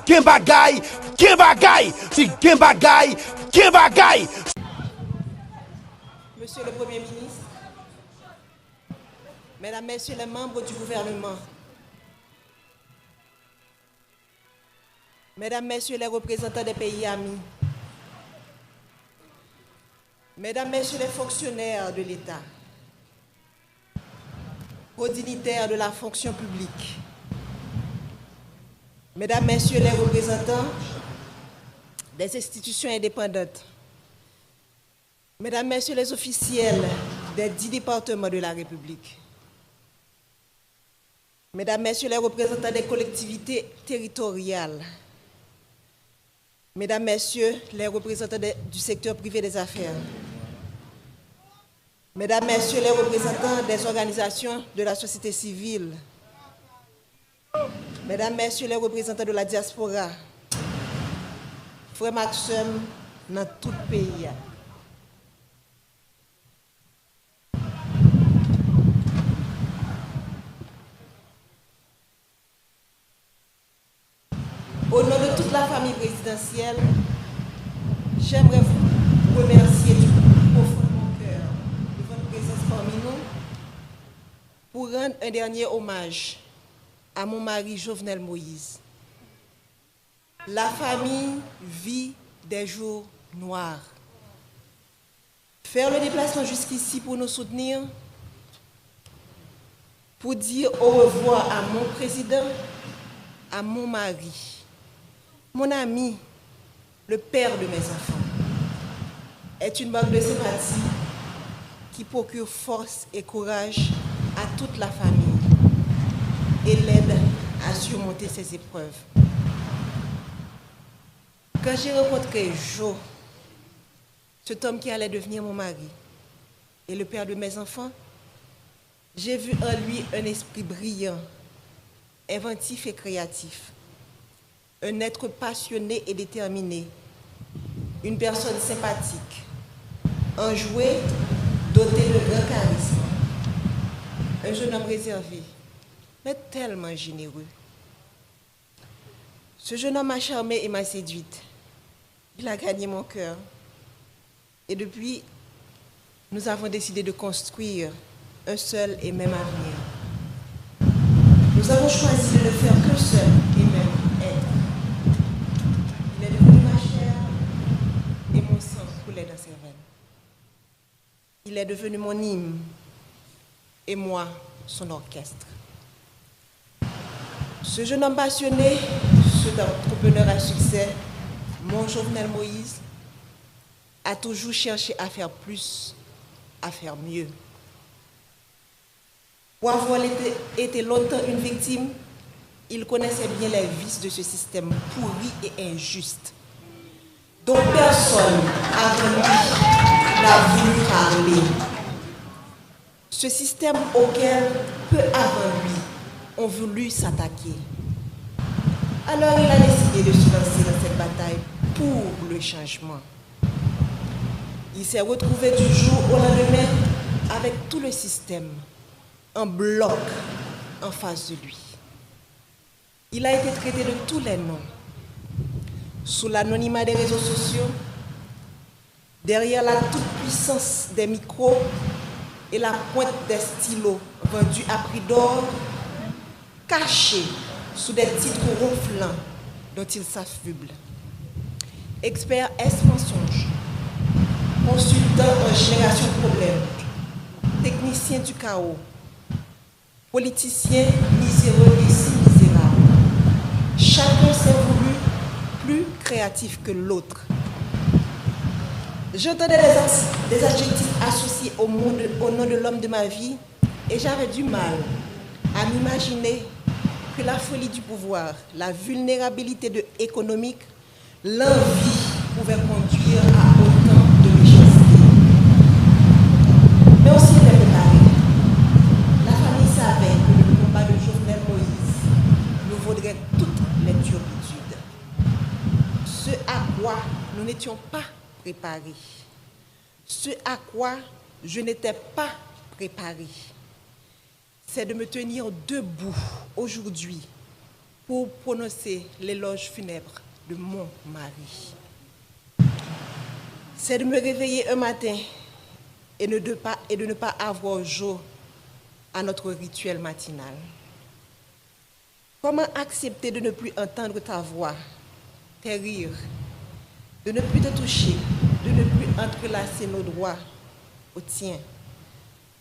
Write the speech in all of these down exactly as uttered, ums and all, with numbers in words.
Gen bagay, gen bagay, si gen bagay, gen bagay. Monsieur le Premier ministre, Mesdames, Messieurs les membres du gouvernement, Mesdames, Messieurs les représentants des pays amis, Mesdames, Messieurs les fonctionnaires de l'État, hauts dignitaires de la fonction publique, Mesdames, Messieurs les représentants des institutions indépendantes, Mesdames, Messieurs les officiels des dix départements de la République, Mesdames, Messieurs les représentants des collectivités territoriales, Mesdames, Messieurs les représentants de- du secteur privé des affaires, Mesdames, Messieurs les représentants des organisations de la société civile, Mesdames, Messieurs les représentants de la diaspora, frè m ak sè m nan tout peyi a. Au nom de toute la famille présidentielle, j'aimerais vous remercier du plus profond de mon cœur de votre présence parmi nous pour rendre un dernier hommage à mon mari Jovenel Moïse. La famille vit des jours noirs. Faire le déplacement jusqu'ici pour nous soutenir, pour dire au revoir à mon président, à mon mari, mon ami, le père de mes enfants, est une marque de sympathie qui procure force et courage à toute la famille et l'aide à surmonter ces épreuves. Quand j'ai rencontré Jo, cet homme qui allait devenir mon mari et le père de mes enfants, j'ai vu en lui un esprit brillant, inventif et créatif, un être passionné et déterminé, une personne sympathique, enjouée, dotée de grand charisme. Un jeune homme réservé, mais tellement généreux. Ce jeune homme m'a charmée et m'a séduite. Il a gagné mon cœur. Et depuis, nous avons décidé de construire un seul et même avenir. Nous avons choisi de ne faire qu'un seul et même être. Il est devenu ma chair et mon sang coulait dans ses veines. Il est devenu mon hymne et moi son orchestre. Ce jeune homme passionné, cet entrepreneur à succès, mon Jovenel Moïse, a toujours cherché à faire plus, à faire mieux. Pour avoir été, été longtemps une victime, il connaissait bien les vices de ce système pourri et injuste, dont personne avant lui n'a voulu parler. Ce système auquel peu avant lui ont voulu s'attaquer. Alors il a décidé de se lancer dans cette bataille pour le changement. Il s'est retrouvé du jour au lendemain avec tout le système en bloc en face de lui. Il a été traité de tous les noms. Sous l'anonymat des réseaux sociaux, derrière la toute-puissance des micros et la pointe des stylos vendus à prix d'or, caché sous des titres ronflants dont il s'affuble. Expert S mensonge, consultant en génération de problèmes, technicien du chaos, politicien miséreux et si misérable. Chacun s'est voulu plus créatif que l'autre. J'entendais des, as- des adjectifs associés au, mot de- au nom de l'homme de ma vie et j'avais du mal à m'imaginer que la folie du pouvoir, la vulnérabilité de économique, l'envie pouvait conduire à autant de méchanceté. Mais on s'y était préparé. La famille savait que le combat de Jovenel Moïse nous vaudrait toutes les turpitudes. Ce à quoi nous n'étions pas préparés. Ce à quoi je n'étais pas préparé, c'est de me tenir debout aujourd'hui pour prononcer l'éloge funèbre de mon mari. C'est de me réveiller un matin et ne de pas, et de ne pas avoir joie à notre rituel matinal. Comment accepter de ne plus entendre ta voix, tes rires, de ne plus te toucher, de ne plus entrelacer nos doigts au tien?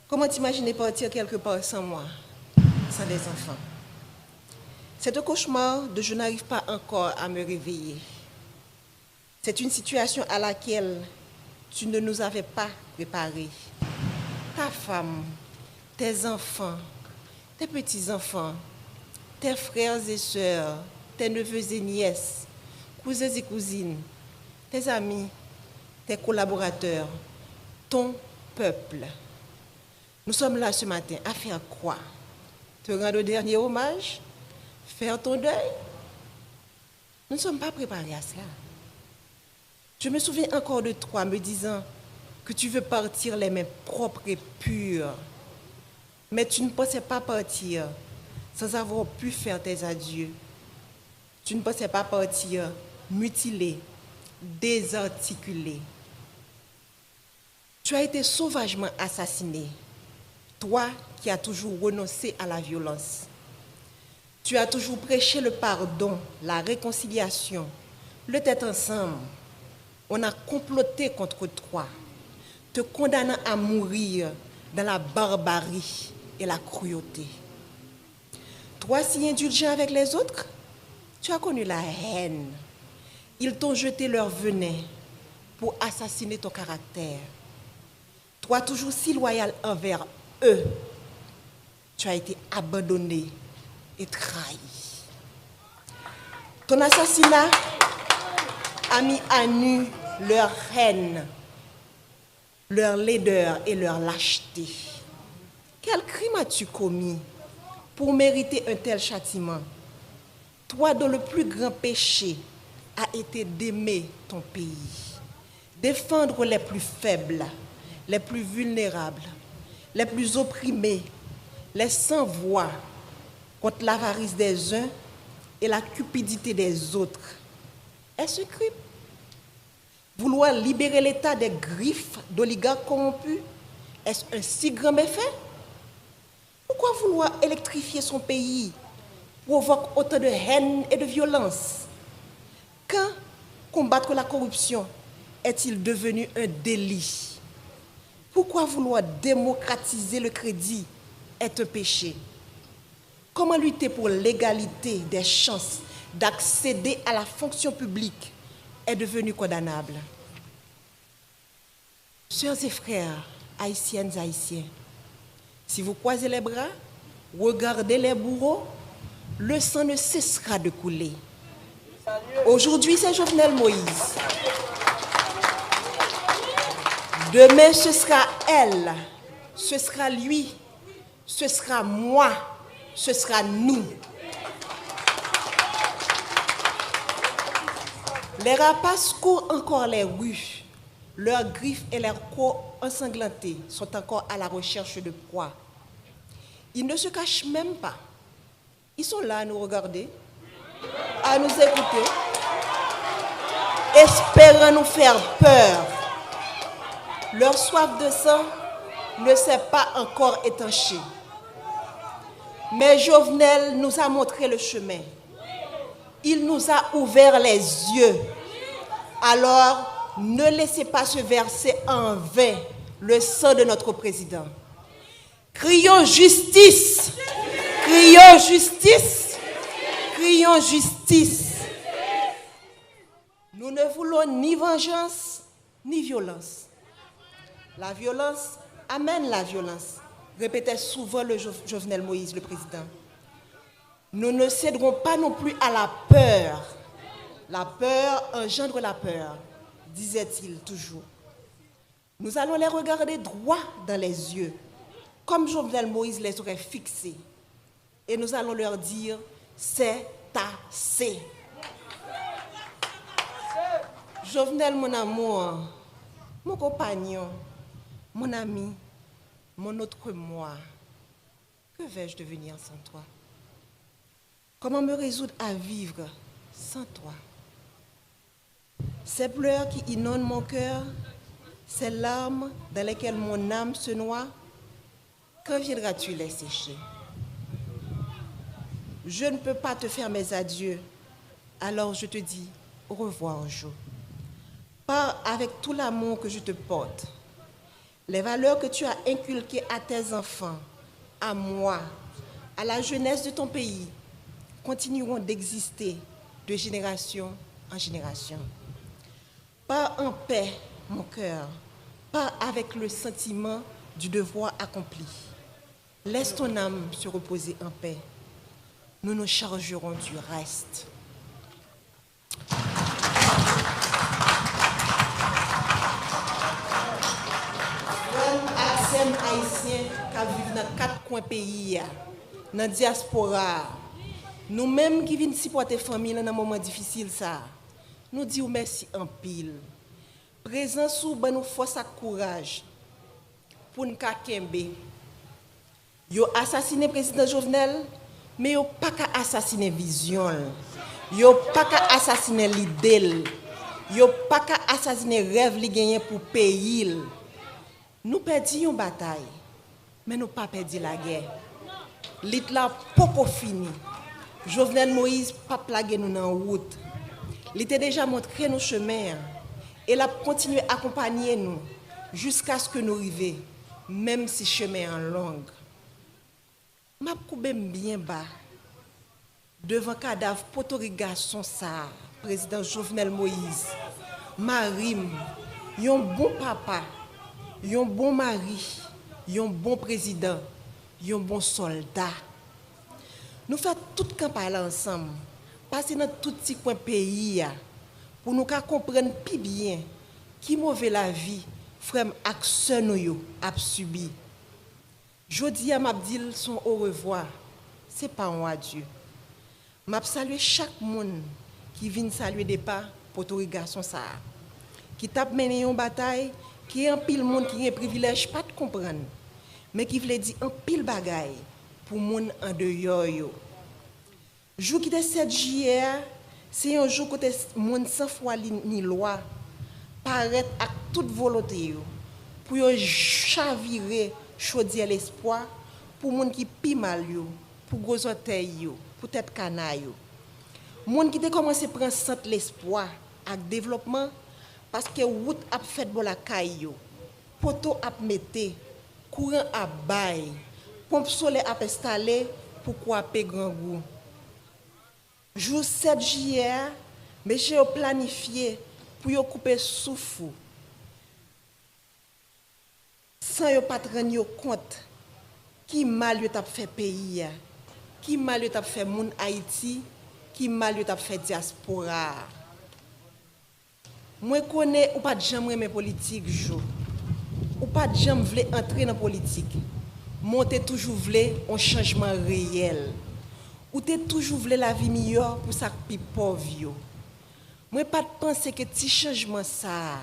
Comment t'imaginer partir quelque part sans moi, sans des enfants? C'est un cauchemar de je n'arrive pas encore à me réveiller. C'est une situation à laquelle tu ne nous avais pas préparés. Ta femme, tes enfants, tes petits-enfants, tes frères et sœurs, tes neveux et nièces, cousins et cousines, tes amis, tes collaborateurs, ton peuple. Nous sommes là ce matin à faire quoi? Te rendre un dernier hommage? Faire ton deuil? Nous ne sommes pas préparés à cela. Je me souviens encore de toi me disant que tu veux partir les mains propres et pures. Mais tu ne pensais pas partir sans avoir pu faire tes adieux. Tu ne pensais pas partir mutilé, désarticulé. Tu as été sauvagement assassiné, toi qui as toujours renoncé à la violence. Tu as toujours prêché le pardon, la réconciliation, le tête ensemble. On a comploté contre toi, te condamnant à mourir dans la barbarie et la cruauté. Toi si indulgent avec les autres, tu as connu la haine. Ils t'ont jeté leur venin pour assassiner ton caractère. Toi toujours si loyal envers eux, tu as été abandonné et trahi. Ton assassinat a mis à nu leur haine, leur laideur et leur lâcheté. Quel crime as-tu commis pour mériter un tel châtiment? Toi dont le plus grand péché a été d'aimer ton pays, défendre les plus faibles, les plus vulnérables, les plus opprimés, les sans voix, contre l'avarice des uns et la cupidité des autres. Est-ce un crime? Vouloir libérer l'État des griffes d'oligarques corrompus, est-ce un si grand méfait? Pourquoi vouloir électrifier son pays provoque autant de haine et de violence? Quand combattre la corruption est-il devenu un délit? Pourquoi vouloir démocratiser le crédit est un péché? Comment lutter pour l'égalité des chances d'accéder à la fonction publique est devenu condamnable? Sœurs et frères, haïtiennes, haïtiens, si vous croisez les bras, regardez les bourreaux, le sang ne cessera de couler. Aujourd'hui, c'est Jovenel Moïse. Demain, ce sera elle, ce sera lui, ce sera moi, ce sera nous. Les rapaces courent encore les rues. Leurs griffes et leurs crocs ensanglantés sont encore à la recherche de proies. Ils ne se cachent même pas. Ils sont là à nous regarder, à nous écouter, espérant nous faire peur. Leur soif de sang ne s'est pas encore étanchée. Mais Jovenel nous a montré le chemin. Il nous a ouvert les yeux. Alors, ne laissez pas se verser en vain le sang de notre président. Crions justice! Crions justice! Crions justice! Nous ne voulons ni vengeance, ni violence. La violence amène la violence, répétait souvent le Jo- Jovenel Moïse, le président. Nous ne céderons pas non plus à la peur. La peur engendre la peur, disait-il toujours. Nous allons les regarder droit dans les yeux, comme Jovenel Moïse les aurait fixés, et nous allons leur dire, c'est assez. Jovenel, mon amour, mon compagnon, mon ami, mon autre moi, que vais-je devenir sans toi? Comment me résoudre à vivre sans toi ? Ces pleurs qui inondent mon cœur, ces larmes dans lesquelles mon âme se noie, quand viendras-tu les sécher ? Je ne peux pas te faire mes adieux, alors je te dis au revoir, Jo. Pars avec tout l'amour que je te porte. Les valeurs que tu as inculquées à tes enfants, à moi, à la jeunesse de ton pays, continueront d'exister de génération en génération. Pars en paix, mon cœur. Pars avec le sentiment du devoir accompli. Laisse ton âme se reposer en paix. Nous nous chargerons du reste. Frè m ak sè m ayisyen k ap viv nan kat kwen peyi a, nan dyaspora a, nou menm ki vin sipòte fanmi lan nan moman difisil sa a, nou di w mèsi anpil. Prezans ou ban nou fòs ak kouraj pou n ka kenbe. Yo asasinen Prezidan Jovenel, men yo pa ka asasinen vizyon l. Yo pa ka asasinen lide l. Yo pa ka asasinen rèv li genyen pou peyi l. Nou pèdi yon batay, men nou pa pèdi lagè. Lit la poko fini. Jovenel Moïse p ap lage nou nan wout. Li te deja montre nou chemen an, e l ap kontinye akonpanye nou jiskaske nou rive, menm si chemen an long. M ap koube m byen ba devan kadav potorik gason sa a, Prezidan Jovenel Moïse, mari m, yon bon papa, yon bon mari, yon bon prezidan, yon bon sòlda. Nou fè tout kanpay la ansanm, pase nan tout ti kwen peyi a, pou nou ka konprann pi byen ki move lavi frè m ak sè nou yo ap sibi. Jodi a, m ap di l s on orevwa, se pa yon adye. M ap salye chak moun ki vin salye depa potorik gason sa a, ki t ap mennen yon batay ke anpil moun ki gen privilèj pa t konprann, men ki vle di anpil bagay pou moun andeyò yo. Jou ki te sèt jiyè a, se yon jou kote s-, moun san fwa li ni lwa parèt ak tout volonte yo pou yo chavire chodyè lespwa pou moun ki pi mal yo, pou gwo zòtèy yo, pou tèt kana yo. Moun ki te kòmanse pran sant lespwa ak devlòpman, paske wout ap fèt bò lakay yo, poto ap mete, kouran ap bay, ponp solè ap enstale pou kwape grangou. Jou sèt jiyè a, mesye yo planifye pou yo koupe souf ou, san yo pa t rann yo kont ki mal yo t ap fè peyi a, ki mal yo t ap fè moun Ayiti, ki mal yo t ap fè dyaspora a. Mwen konnen ou pa t janm renmen politik, Jo. Ou pa t janm vle antre nan politik, men w te toujou vle yon chanjman reyèl. Ou te toujou vle lavi miyò pou sa k pi pòv yo. Mwen pa t panse ke ti chanjman sa a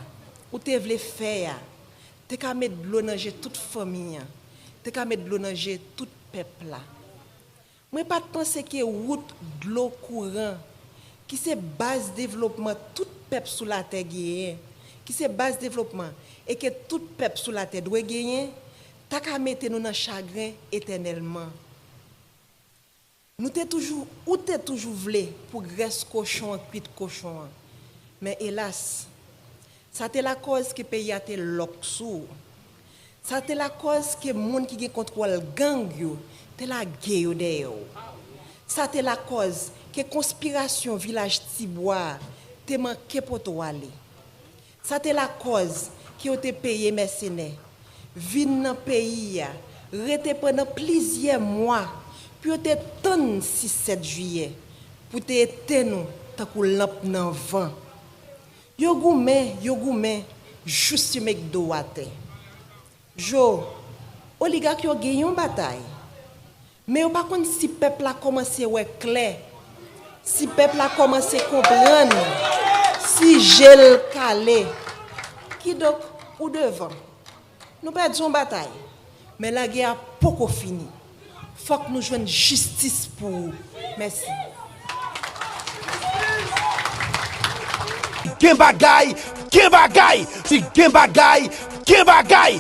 ou te vle fè a te ka met dlo nan je tout fanmi an, te ka met dlo nan je tout pèp la. Mwen pa t panse ke wout, dlo, kouran, ki se baz devlopman tout pèp sou latè genyen, ki se baz devlopman e ke tout pèp sou latè dwe genyen, ta ka mete nou nan chagren etènèlman. Nou te toujou, ou te toujou vle pou grès kochon an kwit kochon an. Men elas, sa te lakòz ke peyi a te lòk sou ou. Sa te lakòz ke moun ki gen kontwòl gang yo te lage yo dèyè w. Sa te lakòz ke konspirasyon Vilaj Tibwa a te manke pote w ale. Sa te lakòz ke yo te peye mèsenè vin nan peyi a, rete pandan plizyè mwa pou yo te tann sis, sèt jiyè, pou te etenn ou tankou lanp nan van. Yo goumen, yo goumen, jis yo met do w atè. Jo, oligak yo gen yon batay, men yo pa konn si pèp la kòmanse wè klè, si pèp la kòmanse konprann, si je l kale. Kidonk, ou devan. Nou pèdi yon batay, men lagè a poko fini. Fòk nou jwenn jistis pou ou. Mèsi. Gen bagay, gen bagay, si gen bagay, gen bagay.